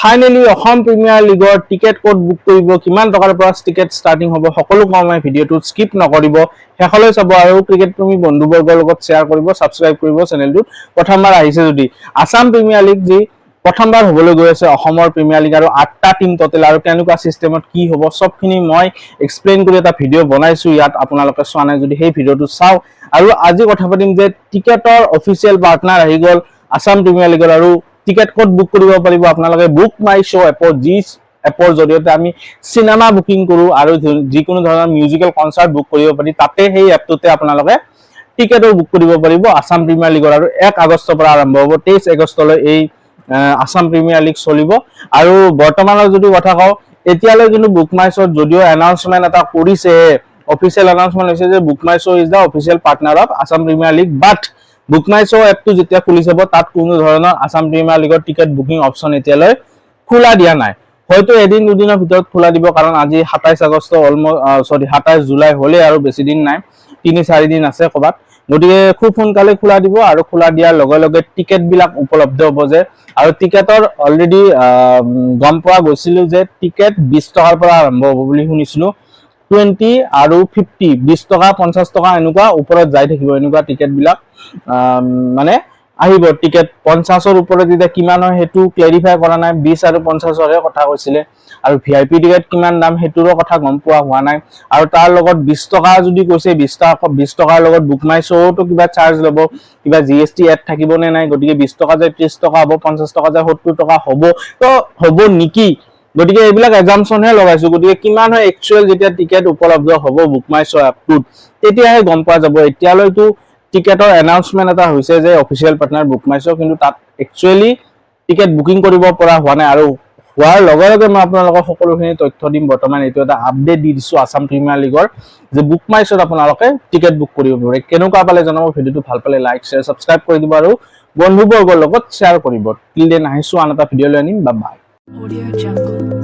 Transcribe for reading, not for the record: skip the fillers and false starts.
Finally Assam premier লীগৰ ticket ক'ত book কৰিব, কিমান টকাৰ পৰা টিকেট ষ্টাৰ্টিং হ'ব, সকলো কম মই। ভিডিঅ'টো স্কিপ নকৰিব, শেষলৈ চাব আৰু ক্ৰিকেট প্ৰেমী বন্ধুবৰ্গৰ লগত শ্বেয়াৰ কৰিব, ছাবস্ক্ৰাইব কৰিব চেনেলটোত প্ৰথমবাৰ আহিছে যদি। আছাম প্ৰিমিয়াৰ লীগ যি প্ৰথমবাৰ হ'বলৈ গৈ আছে, অসমৰ প্ৰিমিয়াৰ লীগ, আৰু আঠটা টিম টোটেল আৰু কেনেকুৱা চিষ্টেমত কি হ'ব, চবখিনি মই এক্সপ্লেইন কৰি এটা ভিডিঅ' বনাইছো ইয়াত। আপোনালোকে চোৱা নাই যদি সেই ভিডিঅ'টো চাওক। আৰু আজি কথা পাতিম যে টিকেটৰ অফিচিয়েল পাৰ্টনাৰ আহি গ'ল আছাম প্ৰিমিয়াৰ লীগৰ আৰু টিকেট ক'ত বুক কৰিব পাৰিব আপোনালোকে। বুক মাই শ্ব' এপৰ, যি এপৰ জৰিয়তে আমি চিনেমা বুকিং কৰোঁ আৰু যিকোনো ধৰণৰ মিউজিকেল কনচাৰ্ট বুক কৰিব পাৰি, তাতে সেই এপটোতে আপোনালোকে টিকেটো বুক কৰিব পাৰিব আছাম প্ৰিমিয়াৰ লীগৰ। আৰু 1 আগষ্টৰ পৰা আৰম্ভ হ'ব, 23 আগষ্টলৈ এই আছাম প্ৰিমিয়াৰ লীগ চলিব। আৰু বৰ্তমানৰ যদি কথা কওঁ, এতিয়ালৈ কিন্তু বুক মাই শ্ব'ত যদিও এনাউন্সমেণ্ট এটা কৰিছে, অফিচিয়েল এনাউন্সমেণ্ট হৈছে যে Book My Show is the official partner of Assam Premier League, but book my show এপটো যেতিয়া খুলি চাব, তাত কোনো ধৰণৰ আছাম প্ৰিমিয়াৰ লীগৰ টিকেট বুকিং অপশ্যন এতিয়ালৈ খোলা দিয়া নাই। হয়তো এদিন দুদিনৰ ভিতৰত খোলা দিব, কাৰণ আজি 27 আগষ্ট, অলমষ্ট, চৰি, 27 জুলাই হ'লেই আৰু বেছি দিন নাই, 3-4 দিন আছে ক'ৰবাত। গতিকে খুব সোনকালে খোলা দিব আৰু খোলা দিয়াৰ লগে লগে টিকেট বিলাক উপলব্ধ হ'ব যে। আৰু টিকেটৰ অলৰেডি গম পোৱা গৈছিলো যে টিকেট 20 টকাৰ পৰা আৰম্ভ হ'ব বুলি শুনিছিলো। 20 আৰু 50, 20 টকা, 50 টকা, এনেকুৱা ওপৰত যাই থাকিব। এনেকুৱা টিকেট বিলাক মানে আহিব। টিকেট 50ৰ ওপৰত এতিয়া কিমান হয়, সেইটো ক্লেৰিফাই কৰা নাই। 20 আৰু 50ৰহে কথা কৈছিলে। আৰু ভিআইপি টিকেট কিমান দাম, সেইটোৰো কথা গম পোৱা হোৱা নাই। আৰু তাৰ লগত 20 টকা যদি কৈছে, 20 টকা, 20 টকাৰ লগত বুক মাই শ্ব'তো কিবা চাৰ্জ ল'ব, কিবা জিএছটি এড থাকিব নে নাই। গতিকে 20 টকা যায় 30 টকা হ'ব, 50 টকা যায় 70 টকা হ'ব, তো হ'ব নেকি? গতিকে এইবিলাক এজামচনহে লগাইছো। গতিকে কিমান হয় একচুৱেল, যেতিয়া টিকেট উপলব্ধ হ'ব বুক মাই শ্ব' এপটোত, তেতিয়াহে গম পোৱা যাব। এতিয়ালৈতো টিকেটৰ এনাউন্সমেণ্ট এটা হৈছে যে official partner book my show', কিন্তু তাত একচুৱেলি টিকেট বুকিং কৰিব পৰা হোৱা নাই। আৰু হোৱাৰ লগে লগে মই আপোনালোকক সকলোখিনি তথ্য দিম। বৰ্তমান এইটো এটা আপডেট দি দিছো আছাম প্ৰিমিয়াৰ লীগৰ যে বুক মাই শ্ব'ত আপোনালোকে টিকেট বুক কৰিব পাৰে। কেনেকুৱা পালে জনাব। ভিডিঅ'টো ভাল পালে লাইক, শ্বেয়াৰ, ছাবস্ক্ৰাইব কৰি দিব আৰু বন্ধুবৰ্গৰ লগত শ্বেয়াৰ কৰিব। টিল then, আহিছো, আন এটা ভিডিঅ' লৈ আনিম। বা বাই। Audio Jungle.